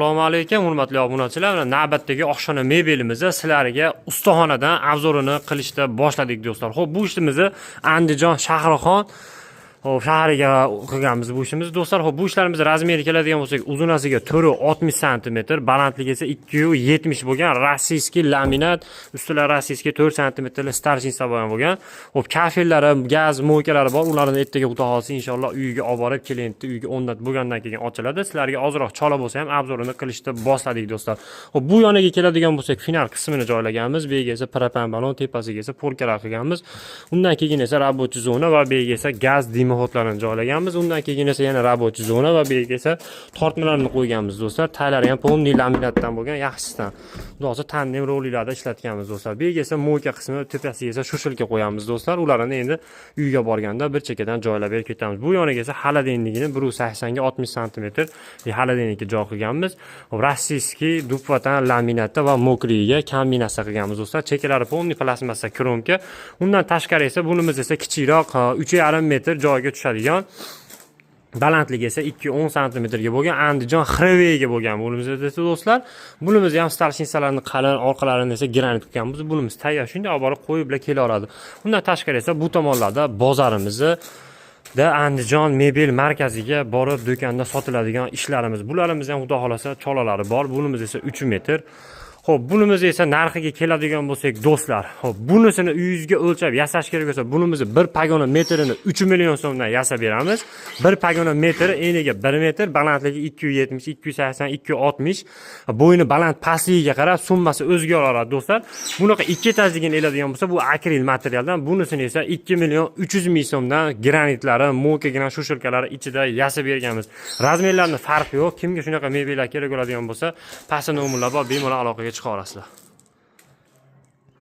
Assalomu alaykum, hurmatli obunachilar. Mana navbatdagi oshxona mebelimizni sizlarga ustaxonadan обзор ini qilishda boshladik, do'stlar. Xo'p, bu ishimizni Andijon Shahrixon, xo'p, shahriga qilganmiz bu ishimizni, do'stlar. Xo'p, bu ishlarimiz размер i keladigan bo'lsak, uzunasiga 460 santimetr, balandligi esa 270 bo'lgan российский laminat, ustilari российский 4 santimetrli стержень saboyan bo'lgan. Xo'p, kafellari, gaz мойка lari bor. Ularni ertaga, Xudo xohlasa, inshaalloh uyiga olib borib, klientni uyiga o'rnatib bo'lgandan keyin ochiladi. Sizlarga ozroq chala bo'lsa ham обзор ini qilishda boshladik, do'stlar. Xo'p, bu yoniga keladigan bo'lsak, final qismini joylaganmiz. Bu yerga esa propan balon, tepasiga esa полка lar qilganmiz. Undan keyin esa рабочий zona va bu yerga esa gaz дымоход larini joylaganmiz. Undan keyin esa yana рабочий zona va bu yerga esa tortmalarni qo'yganmiz, do'stlar. Taylari ham полный laminatdan bo'lgan, yaxshisidan. Xudo xohlasa, tandem roliklarda ishlatganmiz, do'stlar. Bu yerga esa мойка qismi, tepasiga esa сушилка qo'yamiz, do'stlar. Ularni endi uyga borganda bir chekkadan joylab berib ketamiz. Bu yoniga esa холодильник ini 180 ga 60 santimetr холодильник ka joy qilganmiz. Российский dubvatan laminatda va мокрый ga kombinatsiya qilganmiz, do'stlar. Chekkalari полный plastmassa кромка. Undan tashqari esa bunimiz esa kichikroq 3,5 metr joyga tushadigan, balandligi esa 2,10 santimetrga bo'lgan Andijon Xreveyga bo'lgan bunimiz esa, do'stlar. Bunimiz ham столешница larni qalin, orqalarini esa granit qilganmiz. Bunimiz tayyor, shunday olib borib qo'yib kela oladi. Undan tashqari esa bu tomonlarda bozorimizni da Andijon mebel markaziga borib do'konda sotiladigan ishlarimiz. Bularimiz ham, Xudo xohlasa, cholalari bor. Bunimiz esa 3 metr. Xo'p, bunimiz esa narxiga keladigan bo'lsak, do'stlar, xo'p, bunisini uyingizga o'lchab yasash kerak bo'lsa, bunimizni bir pogona metrini 3 million so'mdan yasab beramiz. Bir pogona metri eniga 1 metr, balandligi 270, 280, 260, bo'yni baland pastligiga qarab summasi o'zgaraveradi, do'stlar. Bunaqa ikki etajligini eladigan bo'lsa, bu akril materialdan, bunisini esa 2 million 300 ming so'mdan granitlari, мойка gina сушилка lari ichida yasab berganmiz. Размер larni farqi yo'q. Kimga shunaqa mebellar kerak bo'ladigan bo'lsa, pastda nomerlar bor, bemalol aloqaga chiqa olasizlar.